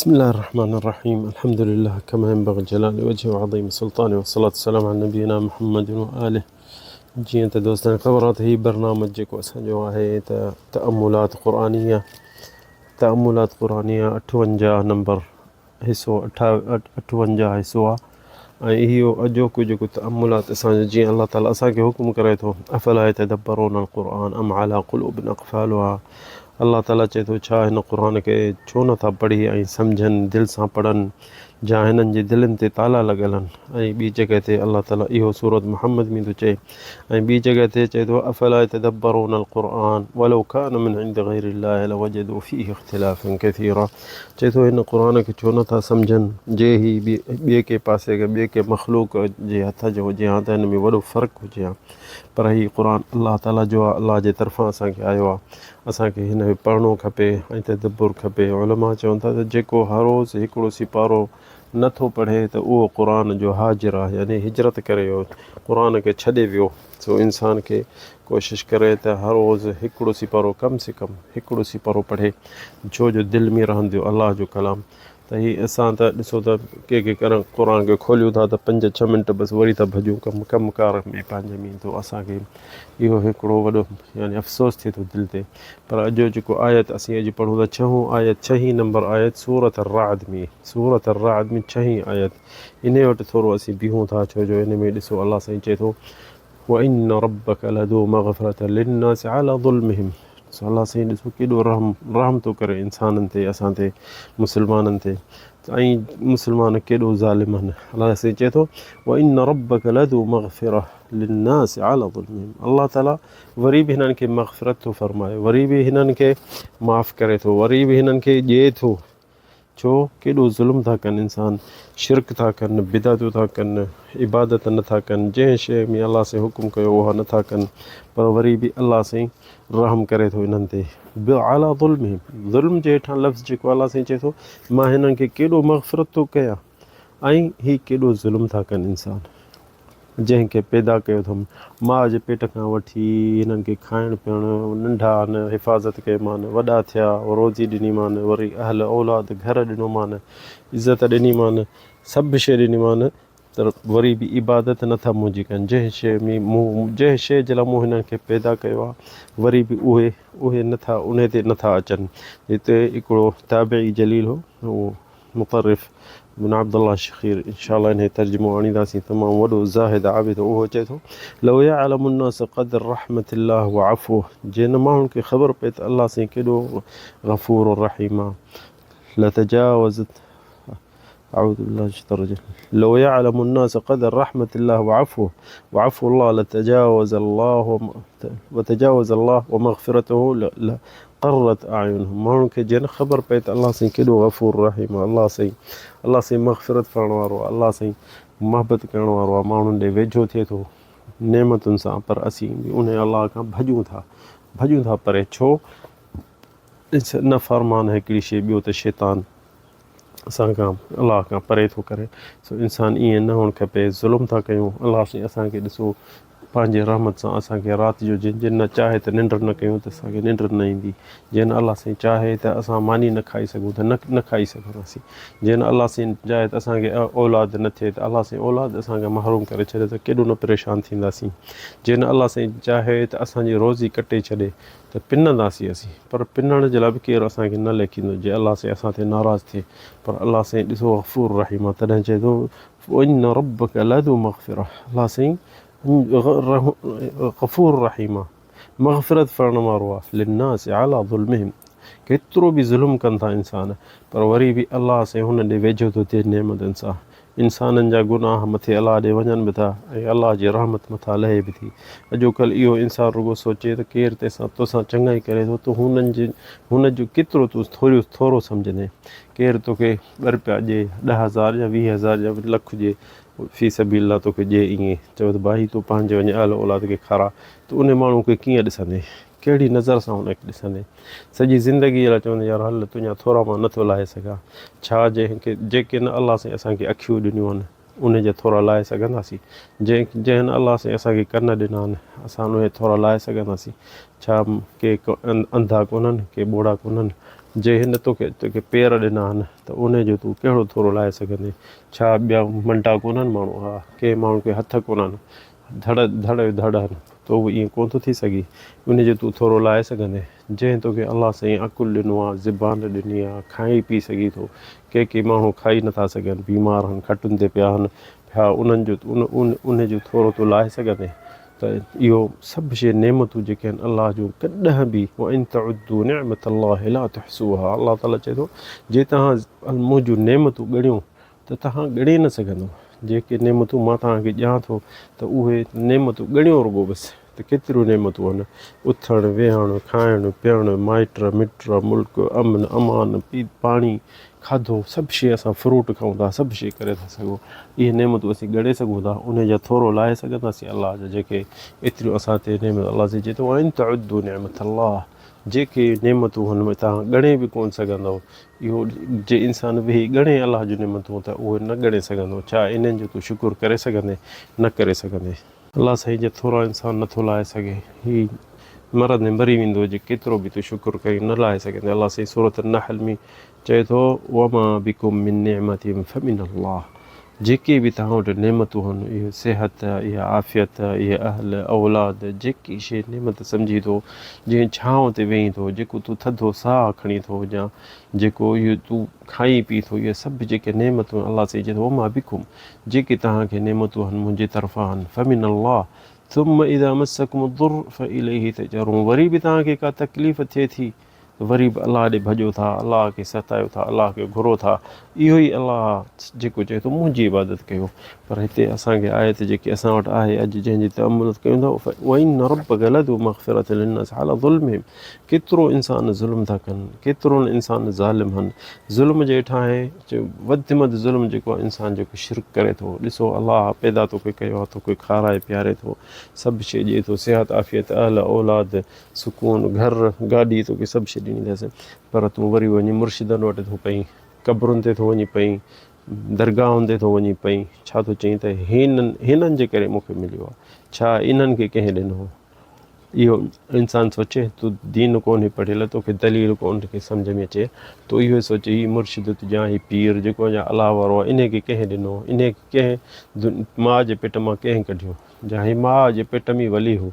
بسم الله الرحمن الرحيم الحمد لله كما ينبغي لجلال وجهه وعظيم سلطانه والصلاة والسلام على نبينا محمد وآله جيئن ته دوستن کي خبر آهي ته هي برنامج جيڪو اسان جو آهي ته تأملات قرآنيه تأملات قرآنيه اٺونجاهه نمبر حصو اٺونجاهه حصو آهي ۽ اهو اڄوڪو جيڪو تأملات اسان جو جيئن الله تعالي اسان کي حڪم ڪري ٿو افلا يتدبرون القرآن ام على قلوب اقفالها الله تعالي چئي ٿو ڇا هن قرآن کي ڇو نٿا پڙهي ۽ سمجهن دل سان پڙهن جا هنن جي دلين تي تالا لڳل آهن ۽ ٻي جڳهه تي الله تعالي اهو سورت محمد ۾ ٿو چئي ۽ ٻي جڳهه تي چئي ٿو افلا يتدبرون القرآن ولو كان من عند غير الله لوجدوا فيه اختلافا كثيرا چئي ٿو هن قرآن کي ڇو نٿا سمجهن جي هي ٻئي ڪنهن پاسي کان ٻئي ڪنهن مخلوق جي هٿ جو هجي ها ته هن ۾ وڏو فرق هجي ها پر هي قرآن الله تعالي جو آهي الله جي طرفان اسان کي آيو آهي اسان کي هن کي پڙهڻو کپي ۽ تدبر کپي علماء چون ٿا ته جيڪو هر روز هڪڙو سيپارو نٿو پڙهي ته اهو قرآن جو هاجر آهي يعني هجرت ڪري ويو قرآن کي ڇڏي ويو سو انسان کي ڪوشش ڪري ته هر روز هڪڙو سيپارو ڪم سي ڪم هڪڙو سيپارو پڙهي ڇو جو دل ۾ رهندو الله جو ڪلام ته هي اسان ته ڏسو ته ڪي ڪي ڪرڻ قرآن کي کوليون ٿا ته پنج ڇهه منٽ بس وري ٿا ڀڄون ڪم ڪم ڪار ۾ پنهنجي ۾ ٿو اسان کي اهو هڪڙو وڏو يعني افسوس ٿئي ٿو دل تي پر اڄ جو جيڪو آيت اسين اڄ پڙهون ٿا ڇهون آيت ڇهين نمبر آيت سورت الرعد ۾ سورت الرعد ۾ ڇهين آيت انهي وٽ ٿورو اسين بيهون ٿا ڇو جو ان ۾ ڏسو الله سائين چئي ٿو وان ربک لذو مغفرة للناس علي ظلمهم سو الله سائين ڏسو ڪيڏو رحم رحم ٿو ڪري انسانن تي اسان تي مسلمانن تي ۽ مسلمان ڪيڏو ظالم آهن الله سائين چئي ٿو وان ربک لذو مغفرة للناس علي ظلمهم الله تعالي وري به هنن کي مغفرت ٿو فرمائي وري به هنن کي معاف ڪري ٿو وري به هنن کي ڏئي ٿو ڇو ڪيڏو ظلم ٿا ڪن انسان شرڪ ٿا ڪن بدعتون ٿا ڪن عبادت نه ٿا ڪن جنهن شيء ۾ الله سائين حڪم ڪيو اها نه ٿا ڪن پر وري به الله سائين رحم ڪري ٿو انهن تي بعلي ظلمهم ظلم جي هيٺان لفظ جيڪو الله سائين چئي ٿو مان هنن کي ڪيڏو مغفرت ٿو ڪيان ۽ هي ڪيڏو ظلم ٿا ڪن انسان جنهن کي پيدا ڪيو اٿم. ماء جي پيٽ کان وٺي هنن کي کائڻ پيئڻ، ننڍا آهن، حفاظت ڪئي مان، وڏا ٿيا، روزي ڏني مان، وري اهل اولاد گهر ڏنو مان، عزت ڏني مان، سڀ شيء ڏني مان، ته وري به عبادت نه ٿا منهنجي ڪن، جنهن شيء ۾ مون جنهن شيء جي لاء مون هنن کي پيدا ڪيو آهي، وري به اهي اهي نه ٿا انهي تي نه ٿا اچن. هتي هڪڙو تابعي جليل هو، اهو مطرف بن عبدالله الشخير ان شاء الله انهي ترجمو آڻينداسين تمام وڏو زاهد عابد اهو چئي ٿو لو يعلم الناس قدر رحمة الله وعفوه جن ماڻهن کي خبر پئي ته الله سائين ڪيڏو غفور الرحيم آ لتجاوزت اعوذ بالله من الشيطان الرجيم لو يعلم الناس قدر رحمة الله وعفوه وعفو الله لتجاوز الله وتجاوز الله ومغفرته قرت اعينهم ماڻهن کي جنھن خبر پئي ته الله سائين ڪيڏو غفور رحيم آ الله سائين الله سائين مغفرت ڪرڻ وارو آ الله سائين محبت ڪرڻ وارو آ ماڻهن ڏي ويجهو ٿئي ٿو نعمتن سان پر اسين به انهي الله کان ڀڄون ٿا ڀڄون ٿا پري ڇو نه فرمان هڪڙي شي ٻيو ته شيطان اسان کان الله کان پري ٿو ڪري سو انسان ائين نه هئڻ کپي ظلم ٿا ڪيون الله سائين اسان کي ڏسو پنهنجي رحمت سان اسان کي رات جو جن جن نه چاهي ته ننڊ نه ڪيون ته اسان کي ننڊ نه ايندي جن الله سائين چاهي ته اسان ماني نه کائي سگهون ته نه نه کائي سگهنداسين جن الله سائين چاهي ته اسان کي اولاد نه ٿئي ته الله سائين اولاد اسان کان محروم ڪري ڇڏي ته ڪيڏو نه پريشان ٿينداسين جن الله سائين چاهي ته اسان جي روزي ڪٽي ڇڏي ته پننداسين اسين پر پنڻ جي لاء به ڪير اسان کي نه ليکيندو جي الله سائين اسان تي ناراض ٿئي پر الله سائين ڏسو غفور رحيم آهي تڏهن چئي ٿو ان ربک لذو مغفرة الله سائين غفور رحيم آهي مغفرت ڪرڻ وارو آهي للناس علي ظلمهم ڪيترو به ظلم ڪن ٿا انسان پر وري به الله سائين هن ڏي ويجهو ٿو ٿئي نعمتن سان انسانن جا گناهه مٿي الله ڏي وڃن به ٿا ۽ الله جي رحمت مٿان لهي به ٿي. اڄوڪلهه اهو انسان رڳو سوچي ته ڪير تيسان توسان چڱائي ڪري ٿو ته هنن جي هن جو ڪيترو تون ٿوريو ٿورو سمجهندين. ڪير توکي ٻه رپيا ڏي، 10,000 يا 20,000 يا لک ڏي في سبيل الله توکي ڏي ائين چوي ته ڀائي تون پنهنجي وڃي اهل اولاد کي کاراء ته انهي ماڻهو کي ڪيئن ڏسندين؟ ڪهڙي نظر سان هن کي ڏسندين؟ سڄي زندگيء لاء چوندين يار هل تنهنجا ٿورا مان نٿو لاهي سگهان. ڇا جنهن کي جيڪي نه الله سائين اسان کي اکيون ڏنيون آهن انهي جا ٿورا لاهي سگهنداسين؟ جنهن جنهن نه الله سائين اسان کي ڪن ڏنا آهن اسان انهي جا ٿورا لاهي سگهنداسين؟ ڇا ڪي انڌا ڪونهن ڪي ٻوڙا ڪونهن؟ جي هن توکي توکي پير ڏنا آهن ته انهي جو تون ڪهڙو ٿورو لاهي سگهندين؟ ڇا ٻيا منڊا ڪونهن ماڻهو؟ ها، ڪنهن ماڻهو کي هٿ ڪونهن، ڌڙ ڌڙ جو ڌڙ آهن، تو به ائين ڪونه ٿو ٿي سگهي، انهي جو تون ٿورو لاهي سگهندين؟ جنهن توکي الله سائين عقل ڏنو آهي، زبان ڏني آهي، کائي پي سگهين ٿو، ڪي ڪي ماڻهو کائي نٿا سگهن، بيمار آهن، کٽن تي پيا آهن، پيا انهن جو انهي جو ٿورو تون لاهي سگهندين؟ ته اهو سڀ شيء نعمتون جيڪي آهن الله جون ڪڏهن به وان تعدوا نعمت الله لا تحصوها الله تعالي چئي ٿو جي توهان منهنجون نعمتون ڳڻيو ته توهان ڳڻي نه سگهندو جيڪي نعمتون مان توهان کي ڏيان ٿو ته اهي نعمتون ڳڻيو رڳو بس ته ڪيتريون نعمتون آهن اٿڻ ويهڻ کائڻ پيئڻ مائٽ مٽ ملڪ امن امان پي پاڻي کاڌو سڀ شيء اسان فروٽ کائون ٿا سڀ شيء ڪري ٿا سگهون اهي نعمتون اسين ڳڻي سگهون ٿا انهي جا ٿورو لاهي سگهنداسين الله جا جيڪي ايتريون اسان تي نعمت الله سائين چئي ٿو وان تعدوا نعمت الله جيڪي نعمتون هن ۾ توهان ڳڻي به ڪون سگهندو اهو جي انسان ويهي ڳڻي الله جون نعمتون ته اهي نه ڳڻي سگهندو ڇا انهن جو تون شڪر ڪري سگهندين نه ڪري سگهندين الله سائين جا ٿورا انسان نٿو لاهي سگهي هي مرندي مري ويندو جي ڪيترو به تون شڪر ڪرين نه لاهي سگهندين الله سائين سورة النحل ۾ چئي ٿو وما بڪم من نعمة فمن الله جيڪي به توهان وٽ نعمتون هن اهي صحت اها عافيت اهي اهل اولاد جيڪي شيء نعمت سمجهي ٿو جنهن ڇانو تي ويهين ٿو جيڪو تون ٿڌو ساهه کڻين ٿو يا جيڪو اهو تون کائين پي ٿو اهي سڀ جيڪي نعمتون الله سائين چئي ٿو وما بڪم جيڪي توهان کي نعمتون هن منهنجي طرفان هن فمن الله ثم اذا مسڪم الضر فاليه تجرون وري به توهان کي ڪا تڪليف ٿئي ٿي ته وري به الله ڏي ڀڄو ٿا، الله کي ستايو ٿا، الله کي گهرو ٿا، اهو ئي الله جيڪو چئي ٿو منهنجي عبادت ڪيو. پر هتي اسان کي آيت جيڪي اسان وٽ آهي اڄ جنهن جي تامل ڪيون ٿا وان ربک لذو مغفرة للناس علي ظلمهم ڪيترو انسان ظلم ٿا ڪن، ڪيترو انسان ظالم هن، ظلم جي هيٺان آهي وڌ ۾ وڌ ظلم جيڪو آهي انسان جيڪو شرڪ ڪري ٿو، ڏسو الله پيدا توکي ڪيو آهي، توکي کارائي پياري ٿو، سڀ شيء ڏئي ٿو، صحت عافيت اهل اولاد سڪون، گهر، گاڏي توکي سڀ شيء ڏني اٿس، پر تون وري وڃي مرشدن وٽ ٿو پئين، قبرن تي ٿو وڃي پئين، درگاهن تي ٿو وڃي پئين، ڇا ٿو چئين ته هنن هنن جي ڪري مون کي مليو آهي، ڇا انهن کي ڪنهن ڏنو هو؟ اهو انسان سوچي، تون دين ڪونهي پڙهيل، توکي دليل ڪونه ٿو سمجهه ۾ اچي، تون اهو سوچ هي مرشد تنهنجا هي پير جيڪو اڃا الله وارو آهي، انهي کي ڪنهن ڏنو، انهي کي ڪنهن ماء جي پيٽ مان ڪنهن ڪڍيو، جا هي ماء جي پيٽ ۾ ولي هو،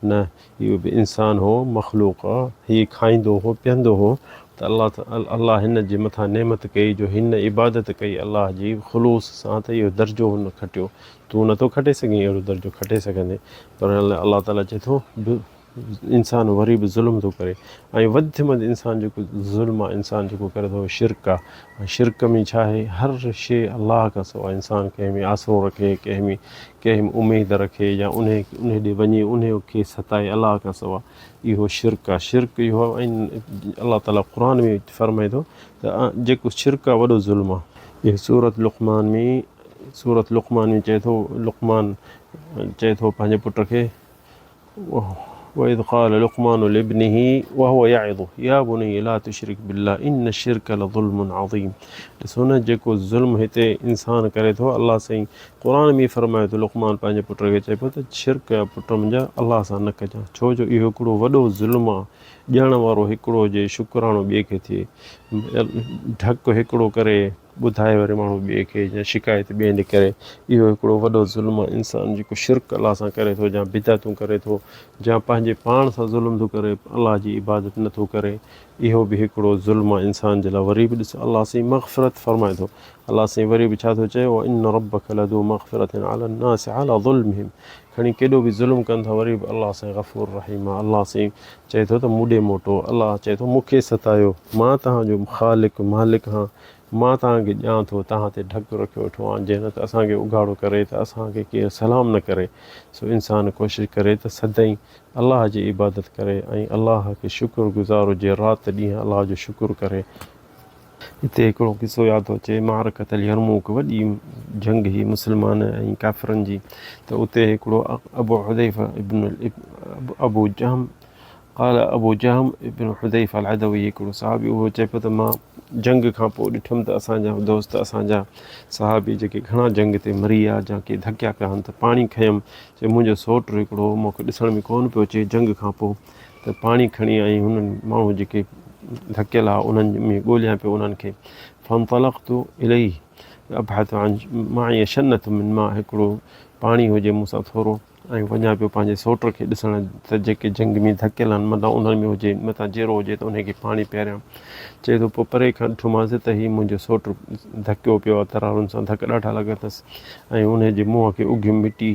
نه اهو به انسان هو، مخلوق، هي کائيندو هو، پيئندو هو ته الله الله هن جي مٿان نعمت ڪئي جو هن عبادت ڪئي الله جي خلوص سان ته اهو درجو هن کٽيو، تون نٿو کٽي سگهين اهڙو درجو کٽي سگهندين پر الله تعالي چئي ٿو انسان وري به ظلم ٿو ڪري ۽ وڌ ۾ وڌ انسان جيڪو ظلم آهي انسان جيڪو ڪري ٿو شرڪ آهي ۽ شرڪ ۾ ڇا آهي هر شيء الله کان سواء انسان ڪنهن ۾ آسرو رکي ڪنهن ۾ ڪنهن ۾ اميد رکي يا انهي انهي ڏي وڃي انهي کي ستائي الله کان سواء اهو شرڪ آهي شرڪ اهو آهي ۽ الله تعالي قرآن ۾ فرمائي ٿو ته جيڪو شرڪ آهي وڏو ظلم آهي اهو سورت لقمان ۾ سورت لقمان ۾ چئي ٿو لقمان چئي ٿو پنهنجي پٽ کي واذ قال لقمان لابنه وهو يعظه يا بني لا تشرك بالله ان الشرك لظلم عظيم ڏسو نه جيڪو ظلم هتي انسان ڪري ٿو الله سائين قرآن ۾ فرمائي ٿو لقمان پنهنجي پٽ کي چئي پيو ته شرڪ يا پٽ منهنجا الله سان نه ڪجان ڇو جو اهو هڪڙو وڏو ظلم آ ڏيڻ وارو هڪڙو هجي شڪراڻو ٻئي کي ٿئي ڍڪ هڪڙو ڪري ٻڌائي وري ماڻهو ٻئي کي يا شڪايت ٻئي ڏي ڪري اهو هڪڙو وڏو ظلم آهي انسان جيڪو شرڪ الله سان ڪري ٿو يا بدعتون ڪري ٿو يا پنهنجي پاڻ سان ظلم ٿو ڪري الله جي عبادت نٿو ڪري اهو به هڪڙو ظلم آهي انسان جي لاء وري به ڏس الله سائين مغفرت فرمائي ٿو الله سائين وري به ڇا ٿو چئي ان ربک لذو مغفرت علي الناس علي ظلمهم کڻي ڪيڏو به ظلم ڪن ٿا وري به الله سائين غفور رحيم آهي الله سائين چئي ٿو ته مون ڏي موٽو الله چئي ٿو مون کي ستايو مان توهان جو خالق مالڪ هان مان توهان کي ڏيان ٿو توهان تي ڍڪ رکيو ويٺو آهيان جنهن نه ته اسان کي اگهاڙو ڪري ته اسان کي ڪير سلام نه ڪري سو انسان ڪوشش ڪري ته سدائين الله جي عبادت ڪري ۽ الله کي شڪر گذار هجي رات ڏينهن الله جو شڪر ڪري. هتي هڪڙو قصو ياد ٿو اچي، معرڪة اليرموڪ وڏي جنگ هئي مسلمان ۽ ڪافرن جي ته اتي هڪڙو ابو حذيفه ابن ابو جهم قال ابو جهم ابن حذيفه العدوي هڪڙو صحابي اهو چئي پيو ته مان جنگ کان پوء ڏٺم ته اسان جا دوست اسان جا صحابي جيڪي گهڻا جنگ تي مري ويا يا ڪي ڌڪيا پيا آهن ته پاڻي کنيم چي منهنجو سوٽ هڪڙو مون کي ڏسڻ ۾ ڪونه پيو اچي جنگ کان پوء ته پاڻي کڻي ۽ هنن ماڻهو جيڪي ڌڪيل ها انهن ۾ ڳوليان پيو انهن کي فانطلقت اليه ابحث عن معي شنة من ماء هڪڙو پاڻي هجي مون سان ٿورو ۽ وڃان پيو پنهنجي سوٽ کي ڏسڻ ته جيڪي جنگ ۾ ڌڪيل آهن متان انهن ۾ هجي متان جيئرو هجي ته انهي کي پاڻي پياريان. چئي ٿو پوء پري کان ڏٺومانس ته هي منهنجو سوٽ ڌڪيو پيو آهي ترارن سان ڌڪ ڏاڍا لڳا اٿس ۽ انهي جي منهن کي اگهيم مٽي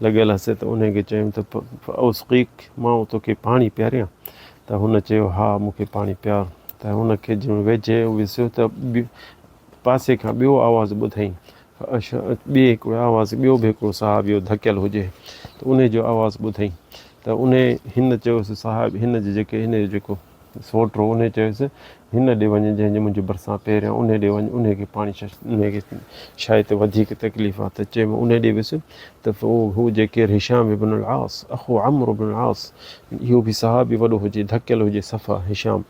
لڳل هئس ته انهي کي چيم ته فاسقيڪ مان توکي پاڻي پياريان ته هن چيو ها مون کي پاڻي پيار ته هن کي جنهن ويجهي ويس ته پاسي کان ٻيو آواز ٻڌائين ٻئي هڪڙو آواز ٻيو به هڪڙو صحابي ڌڪيل هجي ته انهي جو آواز ٻڌائين ته انهي هن چيوس صحابي هن جي جيڪي هن جو جيڪو سوٽ هو انهي چيس هن ڏي وڃ جنهن جي منهنجي ڀرسان پهريان انهي ڏي وڃ انهي کي پاڻي انهي کي شايد وڌيڪ تڪليف آ ته چيم انهي ڏي ويس ته هو جيڪي هشام ابن العاص اخو عمرو بن العاص اهو به صحابي وڏو هجي ڌڪيل هجي صفا هشام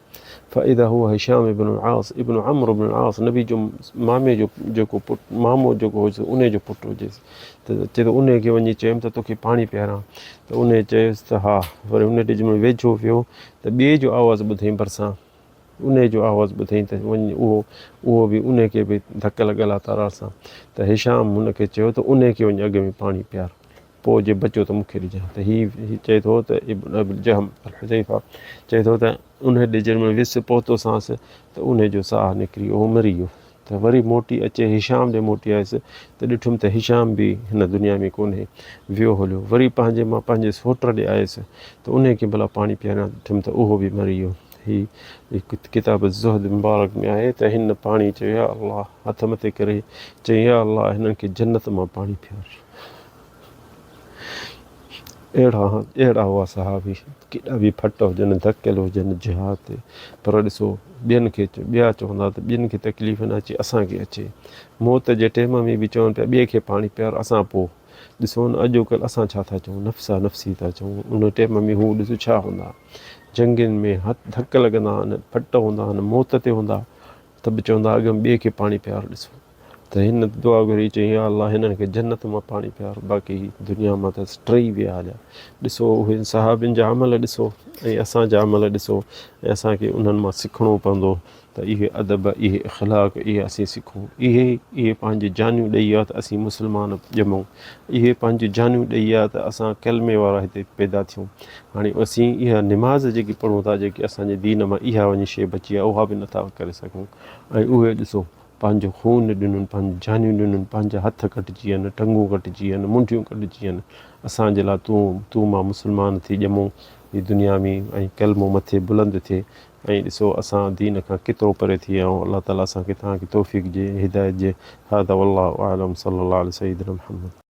فاذا هو هشام بن العاص ابن عمرو بن العاص نبي جو مامي جو جيڪو پٽ مامو جيڪو هجيس انهي جو پٽ هجيس ته چي ٿو انهي کي وڃي چيم ته توکي پاڻي پياران ته انهي چيس ته ها وري ان ڏي جنهن مهل ويجهو ويو ته ٻئي جو آواز ٻڌئين ڀرسان انهي جو آواز ٻڌئين ته وڃي اهو اهو به انهي کي به ڌڪ لڳل آ ترار سان ته هشام هن کي چيو ته انهي کي وڃي اڳ ۾ پاڻي پيار پوء جي بچيو ته مون کي ڏجان ته هي چئي ٿو ته ابن ابي الجهم الحذيفه چئي ٿو ته انهي ڏي جنهن مهل ويس پهتوسانس ته انهي جو ساهه نڪري ويو هو مري ويو ته وري موٽي اچي هشام ڏي موٽي آيس ته ڏٺم ته هشام به هن دنيا ۾ ڪونهي ويو هليو وري پنهنجي مان پنهنجي سوٽ ڏي آيس ته انهي کي ڀلا پاڻي پياريان ڏٺم ته اهو به مري ويو هي ڪتاب الزهد مبارڪ ۾ آهي ته هن پاڻي چيو يا الله هٿ مٿي ڪري چيائين يا الله هنن کي جنت مان پاڻي پيار اهڙا اهڙا هئا صحابي ڪيڏا به ڦٽ هجن ڌڪيل هجن جهاد تي پر ڏسو ٻين کي ٻيا چوندا ته ٻين کي تڪليف نه اچي اسان کي اچي موت جي ٽيم ۾ به چون پيا ٻئي کي پاڻي پيار اسان پوء ڏسو نه اڄوڪلهه اسان ڇا ٿا چئون نفسا نفسي ٿا چئون ان ٽيم ۾ هو ڏسو ڇا هوندا جنگين ۾ هٿ ڌڪ لڳندا آهن ڦٽ هوندا آهن موت تي هوندا ته به چوندا اڳ ۾ ٻئي کي پاڻي پيار ڏسو ته هن دعا گهري چيائين يا الله هنن کي جنت مان پاڻي پيار باقي هي دنيا مان ته ٽئي ويا هليا ڏسو اهي صحابين جا عمل ڏسو ۽ اسان جا عمل ڏسو ۽ اسان کي انهن مان سکڻو پوندو ته اهي ادب اهي اخلاق اهي اسين سکون اهي اهي پنهنجي جانيون ڏئي ويا ته اسين مسلمان ڄمون اهي پنهنجي جانيون ڏئي ويا ته اسان ڪلمي وارا هتي پيدا ٿيون هاڻي اسين اها نماز جيڪي پڙهون ٿا جيڪي اسان جي دين مان اها وڃي شيء بچي آهي اها به نٿا ڪري سگهون ۽ اهي ڏسو پنهنجو خون ڏنن، پنهنجون جانيون ڏنن، پنهنجا هٿ ڪٽجي وين، ٽنگون ڪٽجي وين، منڍيون ڪٽجي وين، اسان جي لاء تون تون مان مسلمان ٿي ڄمون هي دنيا ۾ ۽ ڪلمو مٿي بلند ٿئي ۽ ڏسو اسان دين کان ڪيترو پري ٿي ويا آهيون الله تعالي اسان کي توهان کي توفيق ڏي هدايت ڏي هذا والله اعلم صلي الله علي سيدنا محمد.